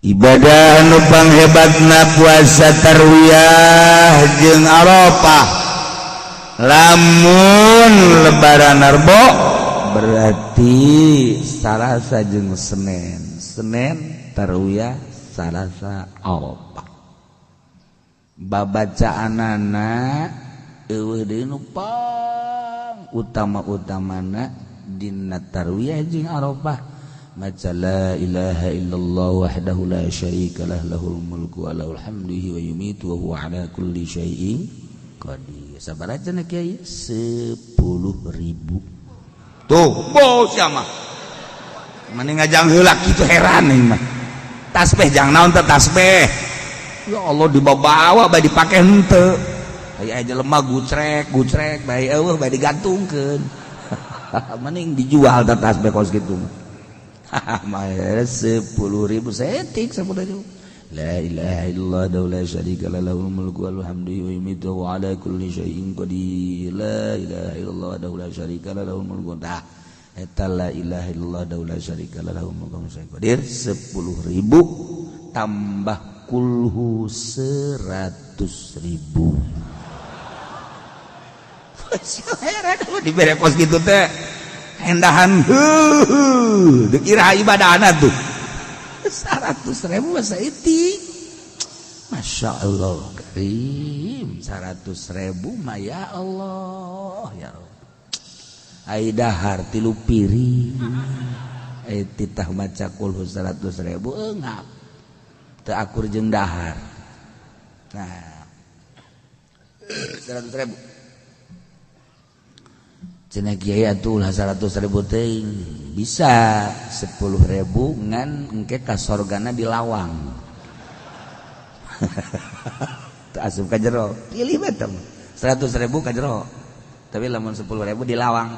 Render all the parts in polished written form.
Ibadah nu panghebatna puasa tarwiyah jeung Arafah. Lamun lebaran Arbo berarti Salasa jeung Senin, Senin tarwiyah, Salasa Arafah. Babacaanana eueuh deui nu pang utama-utamana dina tarwiyah jeung Arafah. Maca la ilaha illallah wahdahu la syarika lah lahul mulku wa lahul hamdu wa yumitu wa huwa ala kulli syai'in qadir. Sabaraha cenah kiai? 10.000. Tuh, bos sia mah. Mending ngajang heula kitu heran aing mah. Tasbih jang naon teh tasbih? Ya Allah dibawa-bawa bae dipake henteu. Aya jelema gucrek, gucrek bae eueuh bae digantungkeun. Mending dijual teh tasbih kos kitu. 10.000 setik 10.000. La ilaha illallah la syarika lah lahul mulku wa lahul hamdu wa yumiitu wa ala kulli syai'in qadir. La ilaha illallah la syarika lah lahul mulku. Tah eta la ilaha illallah la syarika lah lahul mulku wa lahul qadir 10.000 tambah kulhu 100.000. Heran dibere kos kitu teh. Endahan heuh dikira ibadahna tuh 100.000 saeutik. Masya Allah karim 100.000 mah ya Allah ya Allah. Ai dahar 3 piring ai titah maca kulhu 100.000 eungap teu akur jeung dahar. Nah 100.000 cenah kiai atuh lah 100.000 teuing bisa 10.000 ngan engke ka sorgana di lawang. Teu asup ka jero pilih bae teh 100.000 ka jero tapi lamun 10.000 di lawang,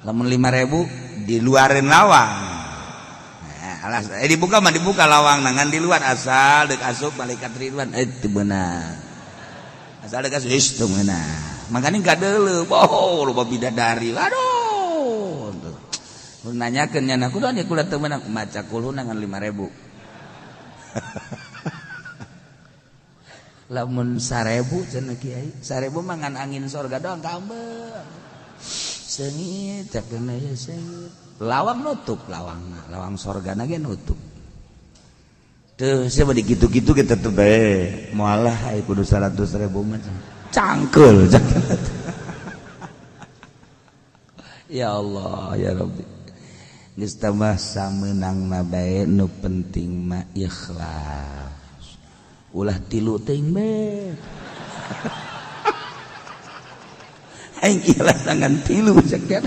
lamun 5.000 di luareun lawang. Nah, alas dibuka mah dibuka lawang ngan di luar asal deuk asup malaikat Ridwan teu beunang asal deuk asup geus teu meunang. Makanya gak dulu, oh loba bidadari, aduh. Nanyakeun nya kudu nya kula teu meunang maca kulhu ngan 5.000. Lamun 1.000 cenah kiai, 1.000 mah ngan angin sorga doang kaambeu. Seungit cakena ya seungit. Lawang nutup lawangna, lawang sorgana ge nutup. Tuh sia bade kitu-kitu ge tetep bae. Moal lah ai kudu 100.000 mah. Cangkel ya Allah ya Rabbi geus tambah samenangna bae nu penting mah ikhlas ulah tilu teuing bae aing ikhlas tangan tilu sakieu.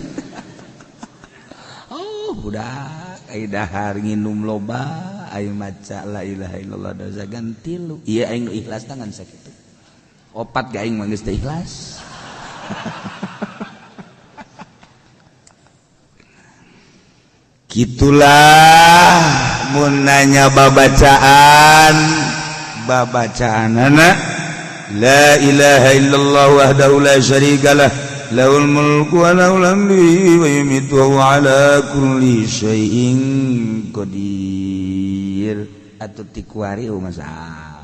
Oh budak ai dahar nginum loba aing maca la ilaha illallah dosa gan tilu ieu aing nu ikhlas tangan sakitu. Opat gaing mah geus teu ikhlas. Kitulah mun nanya babacaan babacaanana la ilaha illallah wahdahu la syarikalah lahul mulku wa lahul hamdu wa yumiitu wa ala kulli syai'in qadir. Atuh tikuari masalah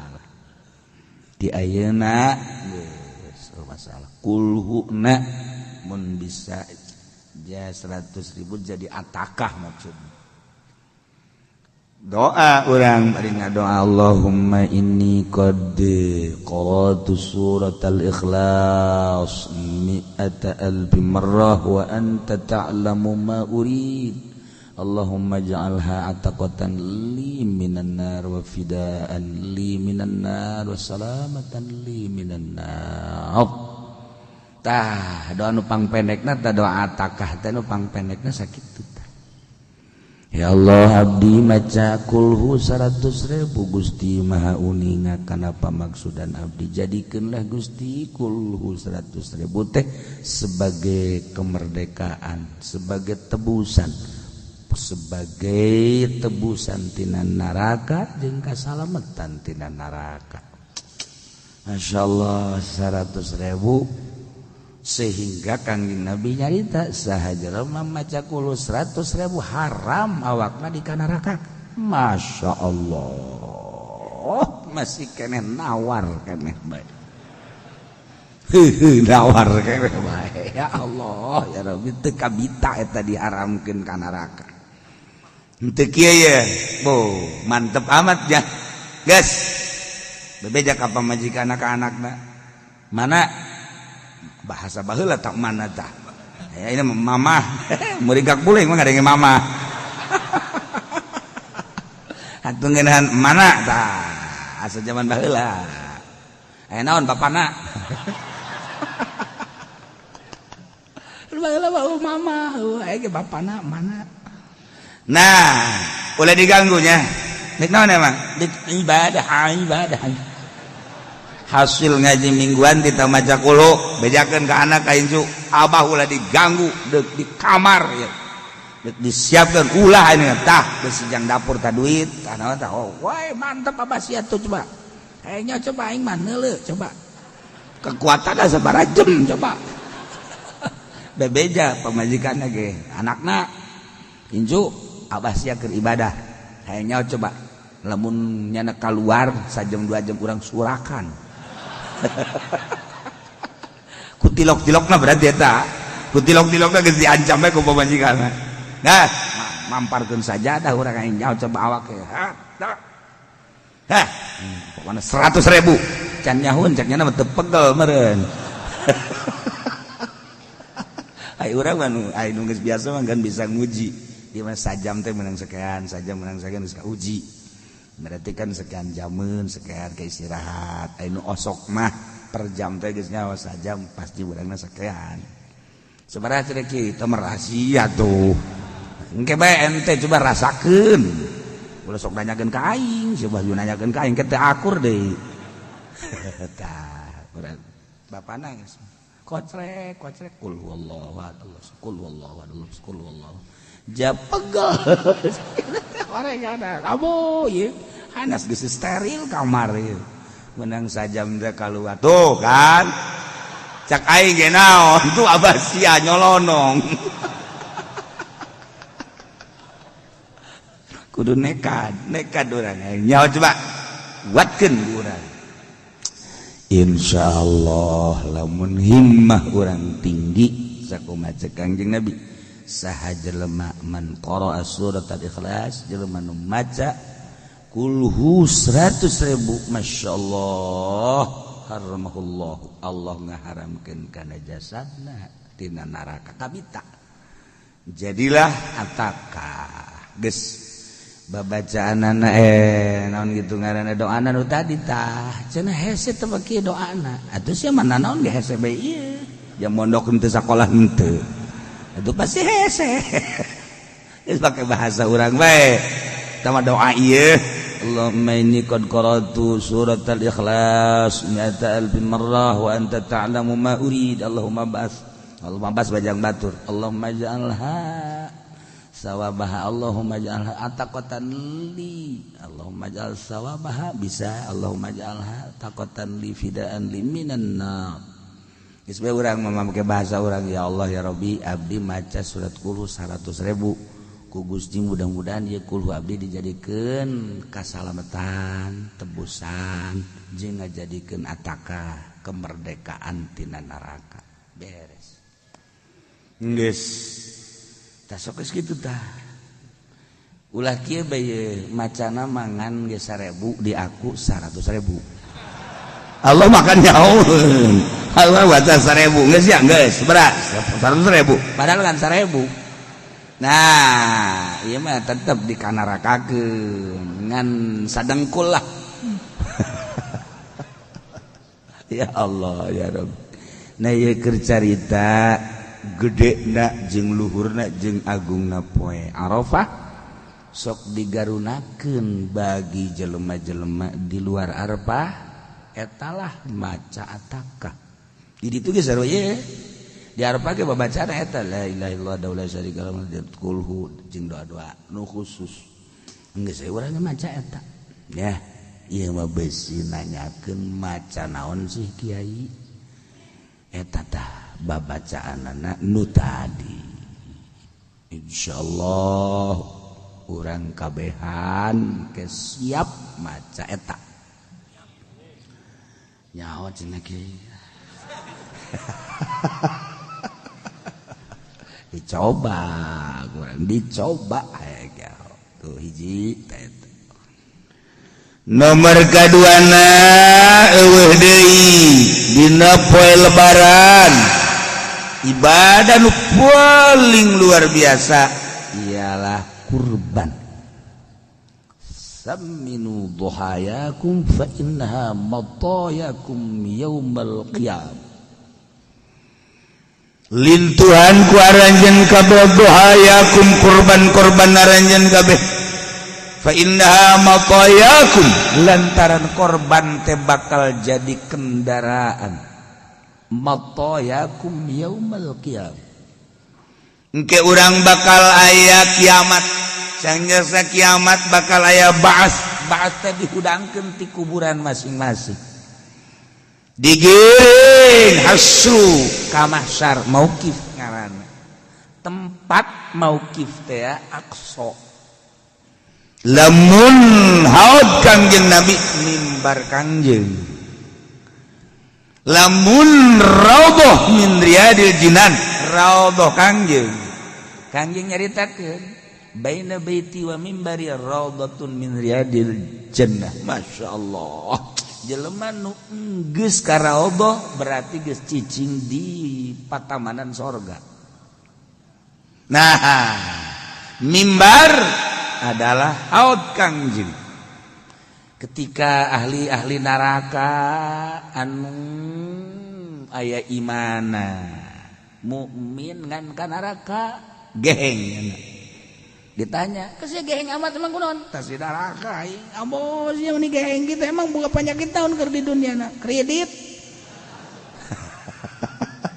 di ayeuna geus masalah kulhuna mun bisa ja 100.000 jadi atakah maksudnya. Doa urang bari ngadoa Allahumma inni qad qara'tu suratal ikhlas mi'ata alfi marrah wa anta ta'lamu ma urid. Allahumma ja'alha ataqatan li minan nar wa fidaan li minan nar wa salamatan li minan nar. Tah doa nu pangpendekna tah doa atakah teh nu pangpendekna sakitu tah. Ya Allah abdi maca kulhu 100.000 Gusti Maha uninga kana pamaksudan abdi jadikeunlah Gusti kulhu 100.000 teh sebagai kemerdekaan, sebagai tebusan, sebagai tebusan tina neraka jeung kasalametan tina neraka. Masya Allah 100.000 sehingga Kangjeng Nabi nyarita saha jelema maca kulhu 100.000 haram awakna di kana neraka. Masya Allah masih keneh nawar keneh bae. Nawar keneh bae. Ya Allah ya Rabbi teu kabita eta diharamkeun ka neraka. Henteu kieu ye. Bo, mantep amat ya. Geus. Bebeja ka pamajikan ka anakna. Mana bahasa baheula tak mana tah. Ya ini mama. Muringkak boleh mah ngadenge mama. Atuh ngeunahan mana tah. Asa zaman baheula. Aya naon bapana? Baheula mah mama, aya ge bapana mana. Nah, ulah diganggunya. Nek naon emang? Dik ibadah, ibadah. Hasil ngaji mingguan kita maca kulu, bejakeun ka anak ka incu, abah ulah diganggu deuk di kamar ya. Deuk disiapkeun ulah ini tah geus jang dapur tah duit, tah naon tah. Oh, woi mantep abah sia tuh coba. Kayaknya coba aing mah neuleuh coba. Kekuatan sabaraha jam coba. Bebeja pamajikanna ge, anakna incu abah sia keur ibadah. Kayaknya coba lamun nyana keluar sajam 2 jam urang surakan. Ku tilok-tilokna berarti eta. Ku tilok-tilokna geus diancam bae ku pamajikanna. Nah, mamparkeun sajadah urang aing nyaho coba awak ge. Ha, hah, pokoknya 100.000 can nyahun cek nyana mah teu pegel meureun. Ai urang mah nu ai nu geus biasa mah kan bisa nguji. Di mana sajam teh menang sekian, sajam menang sekian geus kauji. Berarti kan sekian jamun, sekian ke istirahat. Ai nu osok mah per jam teh geus nyawa sajam pasti urangna sekian. Sabaraha cenah kieu teh rahasia tuh. Engke bae ente coba rasakeun. Ulah sok nanyakeun ka aing, coba nanyakeun ka aing ke teu akur deui. Tah, urang bapana geus kocrek, kocrek kul huwallahu ahad, kul huwallahu ahad, kul huwallahu. Japegel. Orang ada kamu ieu hanas geus steril kamar ieu. Menang sajam teh kaluar. Tuh kan. Cak aing ge naon tuh abah sia nyolonong. Kudu nekat, nekat urang aing. Nyaho coba buatkeun ku urang. Insyaallah lamun himmah urang tinggi sakumaha cek Kangjeng Nabi. Saha jelema man qara'a surat al-ikhlas jelema nu maca kulhu 100.000 masyaallah haramahullah Allah ngaharamkeun kana jasadna tina neraka kabita jadilah ataka geus babacaanana naon gitu ngaranna doana nu tadi tah cenah hese teh baki doana atuh sia mah naon ge hese bae ieu jam mondok henteu sakolah henteu itu pasti hese. Geus pake bahasa urang bae tama doa ieu Allahumma inni qad qara'tu surat al-ikhlas mi'ata alfi marrah wa anta ta'lamu ma urid Allahumma bas Allahumma bas bajang batur Allahumma ja'alha sawabaha Allahumma ja'alha ataqatan li Allahumma ja'al sawabaha bisa Allahumma ja'alha taqatan li fidaan li minan nar. Geus bae urang mah make bahasa urang ya Allah ya Rabbi abdi maca surat kulhu 100.000 ku Gusti mudah-mudahan ieu kulhu abdi dijadikeun kasalamatan tebusan jeung ngajadikeun ataka kemerdekaan tina neraka beres geus tah sok geus kitu tah ulah kieu bae macana mangan ge 1000 di aku 100.000 Allah makan nyaun Allah baca 1000 geus ya geus berat 100.000 padahal kan 1000. Nah ieu mah tetep dikanarakakeun ngan sadengkul lah. Ya Allah ya Rabb. Nah ieu keur carita gedena jeung luhurna jeung agungna poe Arafah sok digarunakeun bagi jelema-jelema di luar Arafah etalah maca atakah. Di ditu ge sarua ye. Di Arafah ge babacana eta la ilaha illallah wa la syarika lahu kulhu jeung doa-doa nu khusus. Geus urang maca eta. Ya, ieu mah beusi nanyakeun maca naon sih kiai? Eta tah babacaanana nu tadi. Insyaallah Urang kabehan ke siap maca eta nyaho cenah kieu. Dicoba kurang dicoba aya tuh hiji eta. Nomor kaduana eueuh deui dina poe lebaran ibadah nu paling luar biasa ialah kurban. Samminu duhayakum fa innaha matayakum yaumal qiyam. Lintuhan ku aranjeun kabeh duhayakum kurban-kurban aranjeun kabeh fa innaha matayakum lantaran korban teh bakal jadi kendaraan matayakum yaumal qiyam. Engke urang bakal aya kiamat, sangjasa kiamat bakal aya ba'ats, ba'ats teh dihudangkeun ti kuburan masing-masing, digiring hasru ka mahsyar mauqif ngaranna. Tempat mauqif teh Aqsa. Lamun haud Kangjeng Nabi mimbar Kangjeng, lamun raudhah min riyadil jinan raudhah Kangjeng. Kangjeng nyaritakeun baina baiti wa mimbari raudhatun min riyadil jannah. Masya Allah, jelema nu geus ka raudhah berarti geus cicing di patamanan sorga. Nah, mimbar adalah haud Kangjeng. Ketika ahli-ahli neraka anu aya imana mukmin ngan ka neraka geheng, ditanya kasih geheng amat emang kunaon tas di neraka aing ambo sia meni geheng gitu emang boga penyakit tahun keur di dunia na kredit.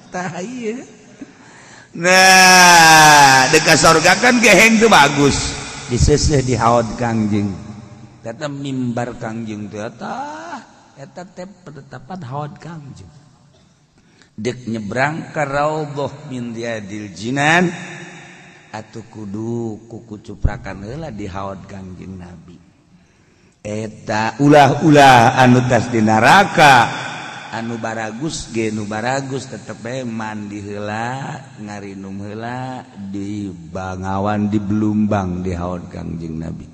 Tah ieu. Nah, dekat surga kan geheng tuh bagus, diseseh di haud Kangjeng. Eta mimbar Kangjeng teh tah eta teh penetapan haud Kangjeng. Dek nyebrang ka raudhah min riyadil jinan atuh kudu kuku cuprakan heula di haud Kangjeng Nabi. Eta ulah-ulah anu tas di neraka anu baragus ge nu baragus tetep bae mandi heula, ngarinum heula di Bangawan, di Belumbang, di haud Kangjeng Nabi.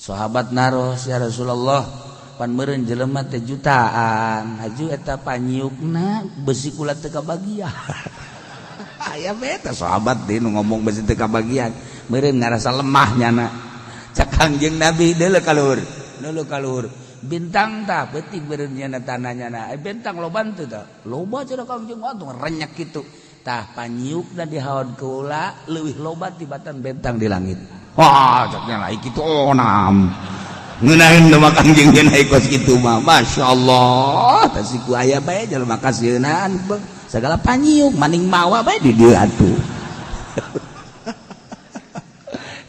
Sahabat naros, ya Rasulullah, pan meureun jelema teh jutaan haju eta panyiukna besi kula teu kabagian. Aya beta sahabat deui nu ngomong besi teu kabagian meureun ngarasa lemah nyana. Cak Kangjeng Nabi, deuleu ka luhur, deuleu ka luhur bintang tah peuting meureun nyana tanah nyana. Eh, bintang loba teu tah? Loba cenah Kangjeng. Atuh renyek kitu tah panyiukna di haud kula leuwih loba tibatan bintang di langit. Wah, caknya lah kitu onam ngeunaheun mah Kangjeng cenah kos kitu mah. Masyaallah, tah siku aya bae jelema kasieunaan segala panyiuk maning mawa bae di dieu atuh.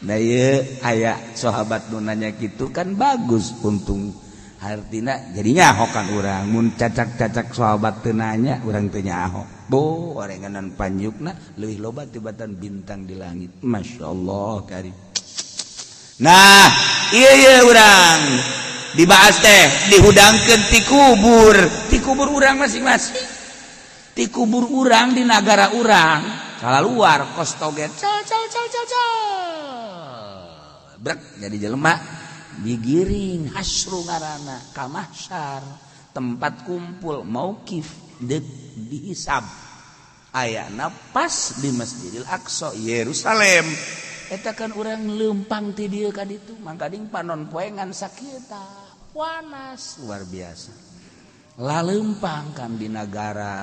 Nah, ieu aya sahabat nu nanya kitu kan bagus, untung hartina jadinya nyaho kan urang. Mun cacak-cacak sahabat teu nanya urang teu nyaho bo orenganan panyiukna leuwih loba tibatan bintang di langit. Masyaallah karim. Nah, iya iya urang dibahas teh dihudangkeun ti kubur urang masing-masing, ti kubur urang di nagara urang kala luar kos toget cal cal cal cal cal brek jadi jelema digiring hasru ngaranna ka mahsyar, tempat kumpul mauqif deuk dihisab. Ayana pas di Masjidil Aqsa Yerusalem. Eta kan urang lempang ti dieu ka ditu mangkading panon poe ngan sakieu panas luar biasa. Lalempang kan di negara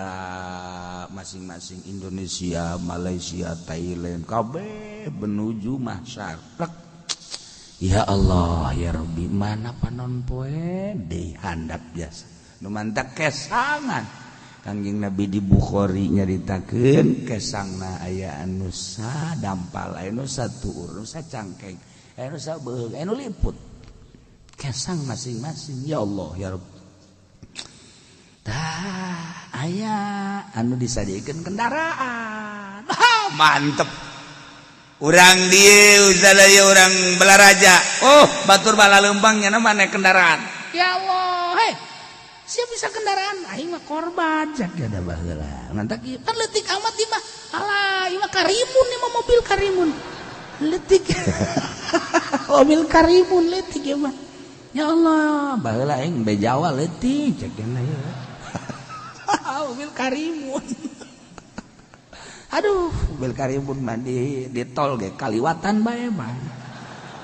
masing-masing, Indonesia, Malaysia, Thailand, kabeh menuju mahsyar. Plek. Ya Allah ya Rabbi, mana panon poe di handap biasa nu mantak kesangan. Kangjeng Nabi di Bukhari nyaritakeun kesangna aya anu sadampal, aya nu satuur, nu sacangkeng, aya nu sabeung, aya nu liput kesang masing-masing. Ya Allah ya Rabb, tah aya anu disadiakeun kendaraan. Ha, mantep. Urang dieu sadaya urang Balaraja. Oh, batur bala leumpangnya mah naik kendaraan. Ya Allah, hei. Siapa bisa kendaraan? Aing mah korban cak ada baheula. Nanti kan leutik amat ieu mah. Alah, ieu mah karimun, ieu mah mobil karimun. Leutik. Mobil karimun leutik ieu mah. Ya Allah, baheula aing be Jawa leutik cak ya. Mobil karimun. Aduh, mobil karimun mah di tol ge kaliwatan bae mah.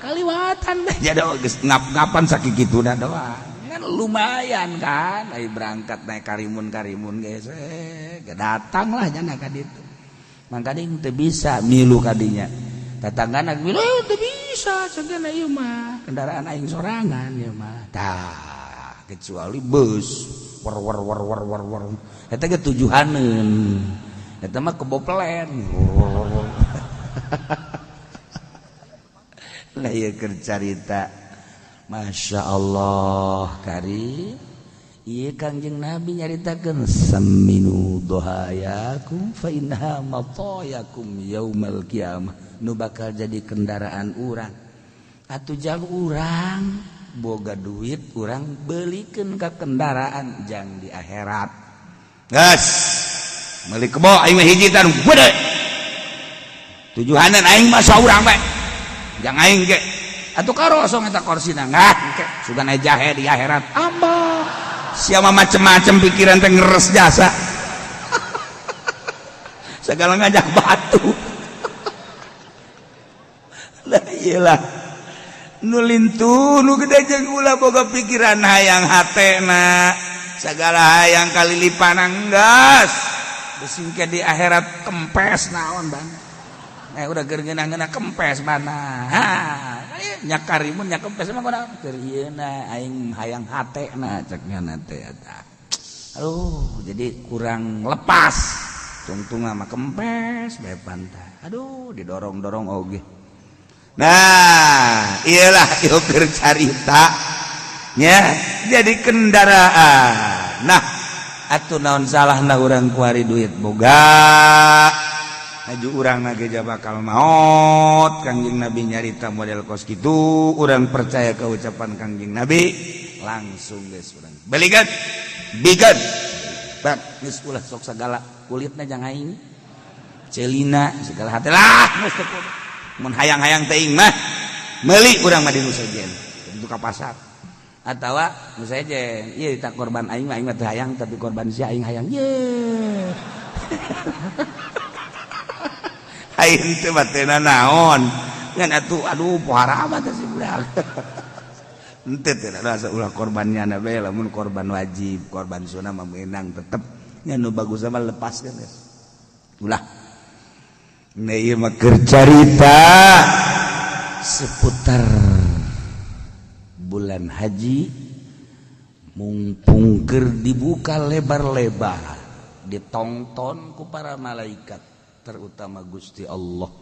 Kaliwatan bae. Jadi geus ngap-ngapan sakituna doang. Kan lumayan kan, ai berangkat naik karimun-karimun geus datang lah jana ka ditu. Mangkana teu bisa milu kadinya. Tetanggana milu teu bisa cenah ieu mah kendaraan aing sorangan ieu mah. Tah, kecuali bus war war war war war war. Eta ge tujuhaneun. Eta mah kebo pelen. Lah ieu keur carita. Masya Allah kari ieu Kangjeng Nabi nyaritakeun saminu dohayakum fa innaha matayakum yaumal qiyamah, nu bakal jadi kendaraan urang atuh jang urang boga duit urang belikeun ka kendaraan jang di akhirat. Geus meuli kebo aing mah hiji tan gede tujuhanan aing mah saurang bae jang aing ge atuh karosong eta korsina ngah sugan jahe di akhirat. Ambah siapa macem-macem pikiran teh ngeres jasa segala ngajak batu. Lah iyalah nu lintu nu gede jeung ulah boga pikiran hayang hatena segala hayang kalilipanan gas besing ke di akhirat kempes naon bang. Udah keur ngeunah-ngeunah kempes mana. Ha, nya karimun nya kempes mah kunaon keur ieuna aing hayang hatena cek nya teh eta. Aduh, jadi kurang lepas. Tungtung mah kempes bae pantah. Aduh, didorong-dorong oge. Nah, iyalah ieu keur carita nya jadi kendaraan. Nah, atuh naon salahna urang kuari duit boga. Aju urang nageja bakal maot. Kangjeng Nabi nyarita model kos kitu, urang percaya ke ucapan Kangjeng Nabi langsung geus urang belikan bigan bak geus ulah sok sagala kulitna jang aing celina segala hate lah geus teu kudu mun hayang-hayang teuing mah meuli urang mah di nu sejen itu ka pasar atawa nu sejen ieu tak korban aing mah aing mah teu hayang tapi korban sia aing hayang ye. Aing teh batena naon ngan atuh aduh pohara amat si budak henteu teh rasa ulah korbannya na bae lamun korban wajib korban sunah mah meunang tetep nya nu bagus mah lepaskeun geus ulah. Nah ieu mah keur carita seputar bulan haji mumpung keur dibuka lebar-lebar ditongton ku para malaikat terutama Gusti Allah.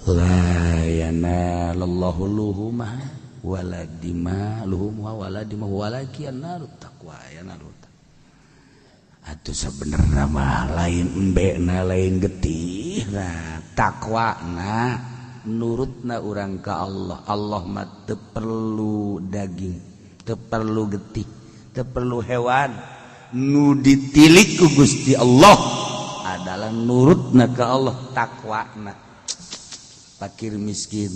La yanalallahu luhuma wala dima luhumha wala dima walakin narut taqwa yanalut. Atuh sebenarnya mah lain embekna lain getih nah takwana nurutna urang ka Allah. Allah mah teu perlu daging, teu perlu getih, teu perlu hewan. Nu ditilik ku Gusti Allah adalah nurutna ke Allah takwana. Fakir miskin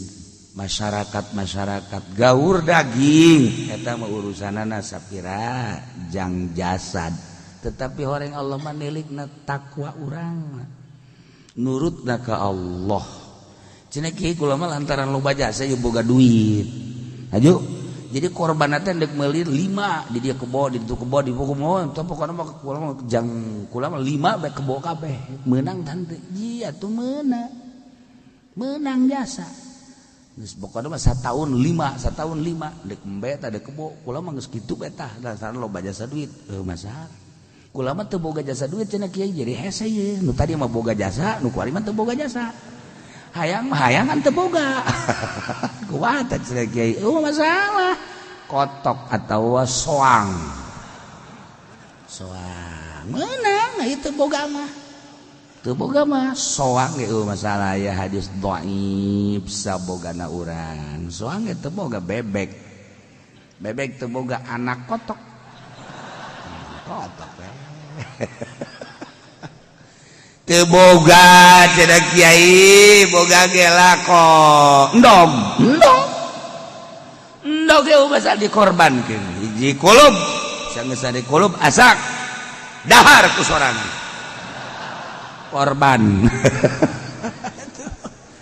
masyarakat-masyarakat gaur daging eta mah urusanana sapira jang jasad, tetapi orang Allah mah nilikna takwa urang nurutna ka Allah. Cenah kieu kula mah lantaran loba jasa ieu boga duit aju jadi korban teh ndek meuli 5 di dia kebo di ditu kebo di pokok teh pokona mah kula mah jang kula mah 5 bae kebo kabeh meunang tante ji atuh meunang meunang jasa geus pokona mah satahun 5 satahun 5 ndek embe tah dek kebo kula mah geus kitu bae tah lantaran loba jasa duit heuh masalah kula mah teu boga jasa duit cenah kiai jadi hese ye nu tadi mah boga jasa nu kuari mah teu boga jasa hayang mah hayangan teu boga kumaha teh cenah kiai eueuh masalah kotok atau soang soang menang itu boga mah Teu boga mah soang ge masalah ya hadis dhaif sabogana urang. Soang ge teu boga bebek. Bebek teu boga anak kotok. Kotok we. Teu boga cenah kiai, boga ge lako. Endog, endog. Endog ge masa dikorbankeun. Hiji kulub, sanggeus dikulub asak. Dahar ku sorangan. Korban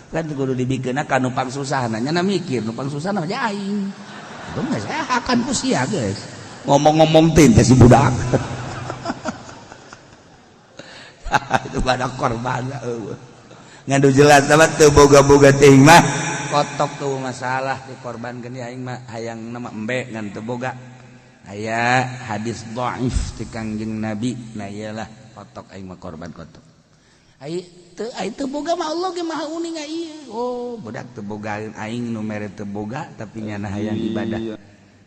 kan kudu dibikeunna ka nu pangsusahna nya mikir nu pangsusahna mah aing itu mah saya akan ku sia guys ngomong-ngomong teh si budak itu pada korban ngadu jelas sama teu boga-boga teuing mah kotok tuh masalah dikorbankeun aing mah hayang nama embe ngan teu boga aya hadis dhaif ti Kangjeng Nabi nah iyalah kotok aing mah korban kotok. Itu boga mah Allah ge maha uning ieu. Oh, budak teu boga aing nu mere teu boga tapi nyana hayang ibadah.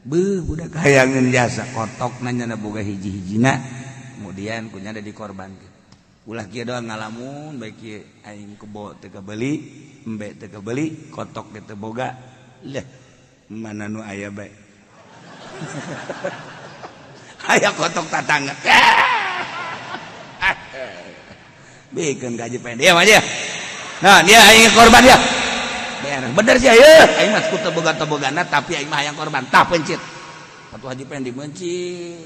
Beuh budak hayangeun jasa kotokna nyana boga hiji-hijina. Kemudian kunya ada dikorbankeun. Ulah kieu doang ngalamun bae kieu aing kebo teu kabeli, embe teu kabeli, kotok ge teu boga. Leh, mana nu aya bae. Aya kotok tatangga. Bikin gaji pendek dia aja. Nah, dia aing korban dia. Bener sih ya. Aing mah ku teu boga-tebogana tapi aing mah hayang korban. Tah pencit. Atuh Haji Pendi mencit.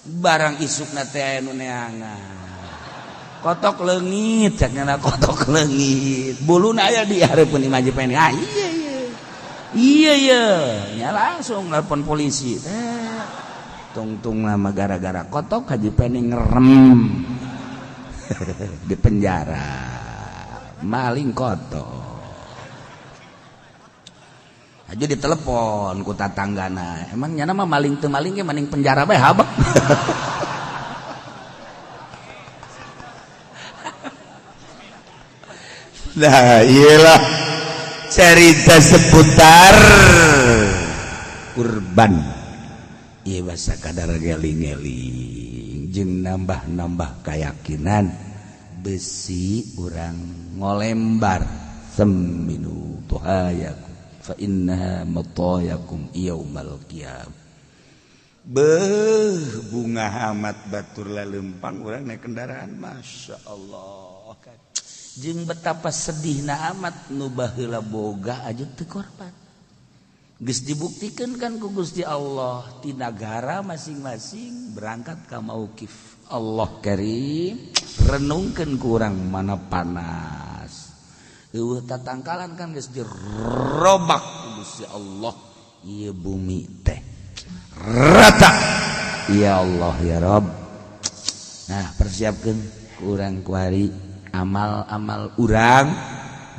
Barang isukna teh aya nu neangan. Kotok leungit, cak nyana kotok leungit. Buluna aya di hareupeun imah Haji Pendi. Ah iya iya. Iya iya, nya langsung nelpon polisi. Teh. Tungtung mah gara-gara kotok Haji Pendi ngerem. Di penjara maling kotok aja ditelepon ku tatanggana emang nyana mah maling teu maling ge maning penjara bae habek. Nah iyalah cerita seputar kurban ieu bahasa kadar ngeling-ngeling jeung nambah-nambah keyakinan besi urang ngolembar seminu tuhayakum fa innaha matayakum yaumal qiyam. Beuh bunga amat batur lalempang urang naik kendaraan Masya Allah jeung betapa sedihna amat nu baheula boga aja teu korban. Geus dibuktikan kan ku Gusti Allah di negara masing-masing berangkat ka mauqif. Allah Karim renungkeun ku urang mana panas. Eueuh tatangkalan kan geus dirobak ku Gusti Allah ieu bumi teh rata. Ya Allah ya Rabb. Nah, persiapkeun ku urang kuari amal-amal urang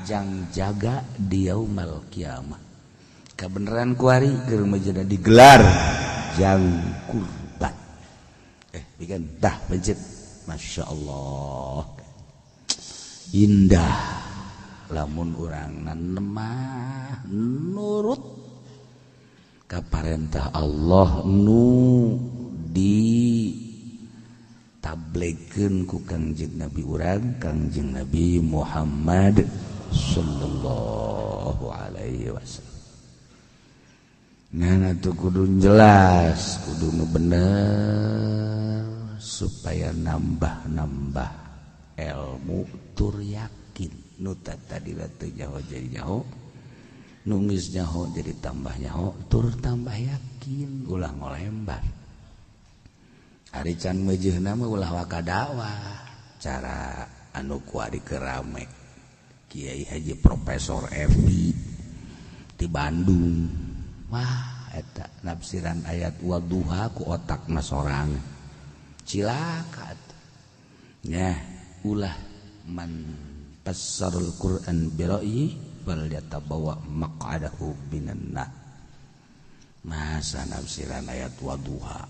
jang jaga di yaumal kiamah. Kebenaran kuari keur majana digelar jang kurban. Bikin dah pencit. Masya Allah. Indah lamun urang nemah nurut ka parentah Allah nu di tablekeun ku Kangjeng Nabi urang Kangjeng Nabi Muhammad sallallahu alaihi wasallam. Nah, itu kudu jelas, kudu nu bener supaya nambah-nambah ilmu tur yakin. Nu tadi teu nyaho jadi nyaho, nu geus nyaho jadi tambah nyaho, tur tambah yakin, ulah ngolembar. Ari can meujeuhna mah ulah waka dakwah, cara anu kuari kerame. Kiai Haji Profesor Evi di Bandung. Wah eta nafsiran ayat waduha ku otak na sorangan cilaka nya ulah man fassarul Quran bi ra'yi fal yatabawa maq'adahu minan nar. Masa nafsiran ayat waduha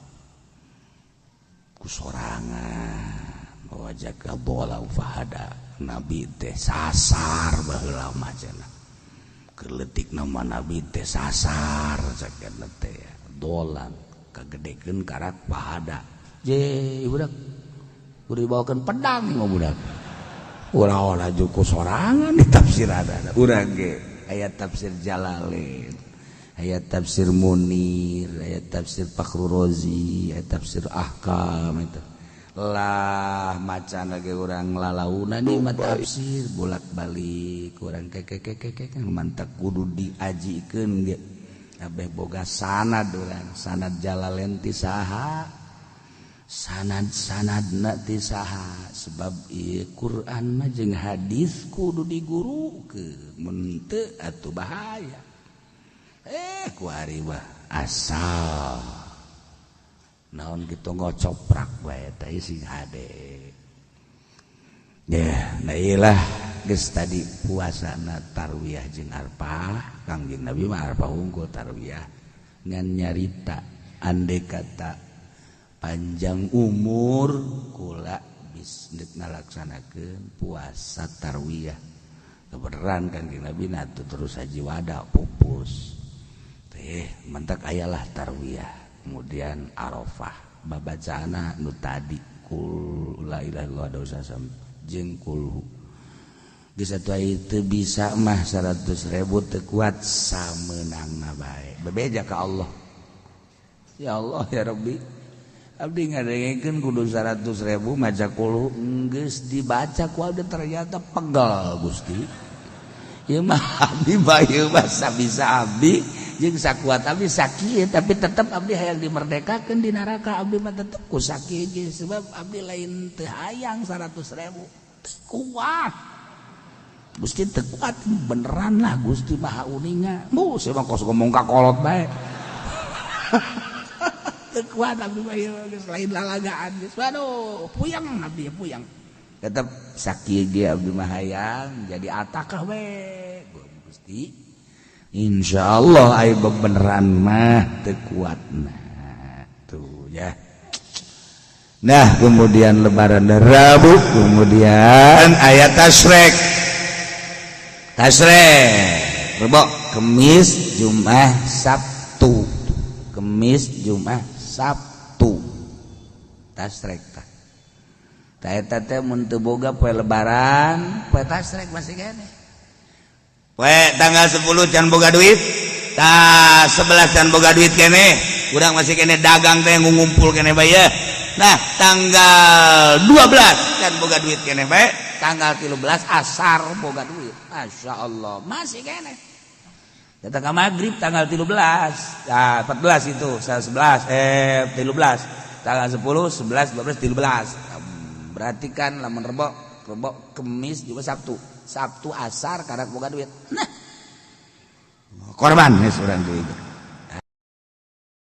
ku sorangan wajaka bola fahada nabi teh sasar baheula mah cenah keletik nama nabi teh sasar sakena teh dolan kagedekeun karak pahada je budak kudu dibawakeun pedang mah budak. Ulah olah juku sorangan di tafsiran urang ge. Aya tafsir Jalalain, aya tafsir Munir, aya tafsir Fakhrur Razi, aya tafsir Ahkam itu lah. Macan lagi urang lalauna nih mah tafsir bolak-balik urang keke mantap. Kudu diajikeun ge kabeh boga sanad urang. Sanad Jalalain ti saha, sanad sanadna ti saha, sebab ieu Quran mah jeung hadis kudu digurukeun. Mun teu atuh bahaya. Kuari mah asal naon gitu, ngocoprak bae teh sing hade ya. Nah, iyalah geus tadi puasana tarwiyah jeung Arfah. Kangjeng Nabi mah Arfah unggul, tarwiyah ngan nyarita andai kata panjang umur kula bis ngalaksanakeun puasa tarwiyah. Kebenaran Kangjeng Nabi nah terus haji wada pupus teh mentak ayalah tarwiyah. Kemudian Arafah babacana nu tadi kul la ilaha illallah dosa jeung kulhu. Geus atuh teu bisa mah 100.000 teu kuat, samenangna bae bebeja ka Allah. Ya Allah, ya Rabbi, abdi ngadengekeun kudu 100.000 maca kulhu, geus dibaca ku abdi ternyata pegal. Gusti, ieu mah abdi bae mah sabisa abdi jeung sakuat abdi sakieu, tapi tetep abdi hayang dimerdekakeun di neraka. Abdi mah tetep ku sakieu ge, sebab abdi lain teu hayang 100.000, teu kuat Gusti, teu kuat beneran lah. Gusti Maha Uninga, bu saya mah kos ngomong ka kolot bae. Teu kuat abdi mah ieu geus lain lalagaan geus. Waduh, puyeng abdi, puyeng. Tetep sakieu ge abdi mah hayang jadi atakah we Gusti. Insya Allah ay beneran mah teu kuat. Nah tuh ya. Nah, kemudian lebaran Rabu, kemudian ayat tasrek. Tasrek Rebo, Kemis, Jumat, Sabtu. Kemis, Jumat, Sabtu tasrek tah. Tah eta teh mun teu boga poe lebaran, poe tasrek masih keneh. Poe tanggal 10 can boga duit, tah 11 can boga duit kene, urang masih kene dagang teh ngumpul kene bae ya. Nah, tanggal 12 can boga duit kene bae. Tanggal 13 asar boga duit, Masya Allah, masih kene. Datang ke maghrib tanggal 13, nah 14 itu 11, 13, tanggal 10, 11, 12, 13. Berarti kan lamun rebo, rebo, Kemis juga Sabtu, Sabtu asar karena boga duit. Nah, korban geus urang duit.